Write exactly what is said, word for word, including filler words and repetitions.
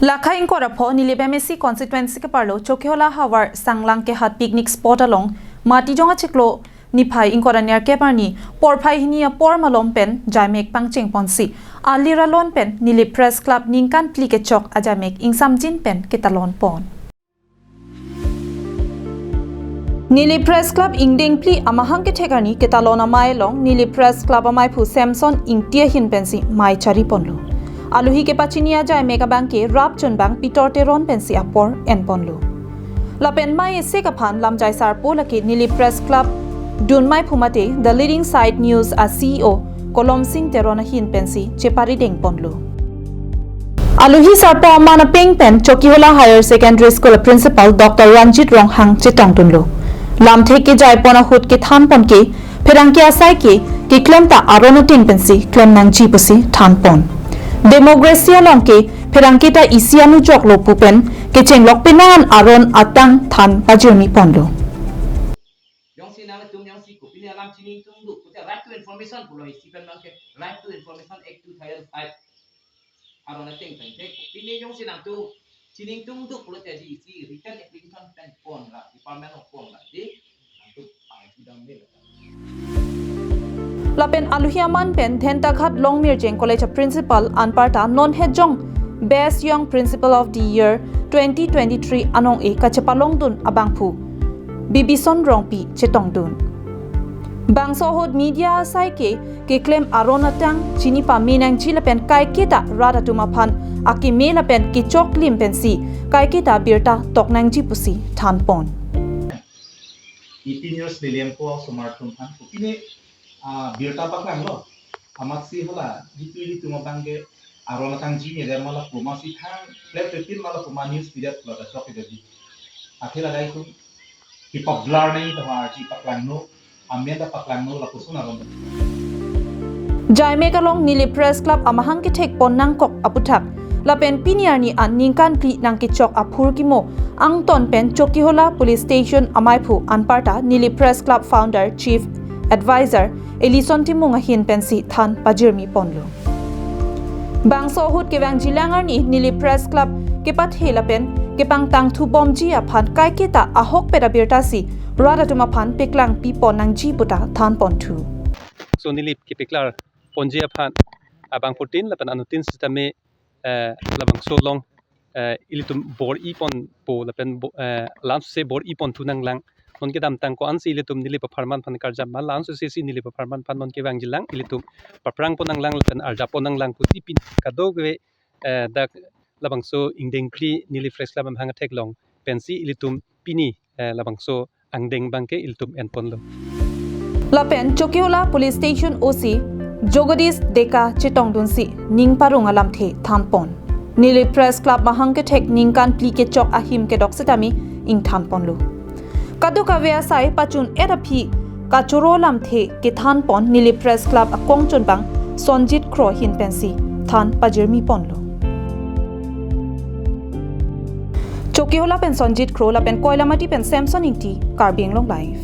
Lakha ingkoi ra pho Nilip M A C constituency keparlo Chokihola havar Sanglang Kehat picnic spot along Matijong achiklo niphai ingkoi ra nerkep arni porphai hini apor malom pen jaimek pangcheng ponsi alir alon pen Nilip Press Club ningkan phli kechok ajaimek ingsamjin pen ketalon pon. Nilip Press Club ingdeng phli amahang kethek arni ketalon amei along Nilip Press Club ameiphu Samson Ingti ahin pensi mei chari ponlo. Aluhi kepachini ajaimek abang ke rap chunbang Pitor Teron pensi apor en ponlo. Lapen mei esek aphan lamjai sarpo lake Nilip Press Club dun meiphu mate The Leading Side News a C E O Kolom Sing Teron ahin pensi cheparideng ponlo. Aluhi sarpo aman apeng pen Chokihola Higher Secondary School principal Doctor Ranjit Ronghang chetongdunlo. Lamthe kejai pon ahut kethan pon ke pherangke asai ke keklem ta aron ateng pensi klem nangji pusi than pon. Democracy along ke pherangke ta isi anujok lo pu pen kechenglok penan aron atang than pajirmi ponlo. Jongsi nangtum jongsi kopine alam chini tungduk, puta right to information pulo isi pen bangke Right to Information Act two thousand five. Aron ateng pen ke kopine jongsi nangtum chini tungduk pulote isi written application pen pon la, department of pon la, di nangtum pangsi dam de la. Lapen aluhi aman pen Dhentaghat Longmirjeng College a principal anparta non hejong Best Young Principal of the Year twenty twenty-three anong-e kachepalongdun abangphu Bibison Rongpi chetongdun. Bangso ahut media asai ke keklem aron atang chini pame nangji lapen kaiketa rat atum aphan akeme lapen kechoklim pensi kaiketa birta tok nangji pusi than pon. Eighteen years lilian ko osomar atum aphan kopine, ah, birta paklanglo. Amatsi hala jitu ilitum abang ke aron atang ji ne dema lapu amatsi thang plep pepin ma lapu ma news media pulo ta chok kejaji. Athe la dai tum ki pablar nai ta arji paklangno, amen ta paklangno lapuson aron. Jaimek along Nilip Press Club amahang kethek pon nangkok aputhak lapen pini arni an ningkan phli nangkechok aphurkimo angton pen Chokihola Police Station ameiphu anparta Nilip Press Club founder chief advisor Elison Timung ahin pensi than pajirmi ponlo. Bangso ahut kevangjilang arni Nilip Press Club kepathe lapen kepangtangthu bomji aphan kaiketa ahokpet abirta si rat atum aphan peklangpi pon nangji puta than ponthu. So Nilip kepeklar ponji aphan abangphutin lapen anuttin sitame, eh, labangso along, eh, ilitum bor-i ponpo lapen bo-, eh, lamse bor-i ponthu nanglang. Non kedamtang ko-ansi ilitum Nilip apharman aphan karjap ma, la-ansi si Nilip apharman aphan non kevangjilang ilitum paprang pon nanglang lapen arjap pon nanglang pusi pini kadokave, eh, dak labangso ingdeng phli Nilip Press Club amahang athek along pensi ilitum pini, eh, labangso angdeng abang ke ilitum en ponlo. Lapen Chokihola Police Station O C Jagadish Deka chetongdunsi ning parong alamthe than pon. Nilip Press Club mahang kethek ningkan phli kechok ahim kedok sitame ingthan ponlo. Kadokave asai pachun-et aphi kachoro lamthe kethan pon Nilip Press Club akongchunbang Sonjit Kro ahin pensi than pajirmi ponlo. Chokihola pen Sonjit Kro lapen Koilamati pen Samson Ingti, Karbi Anglong Live.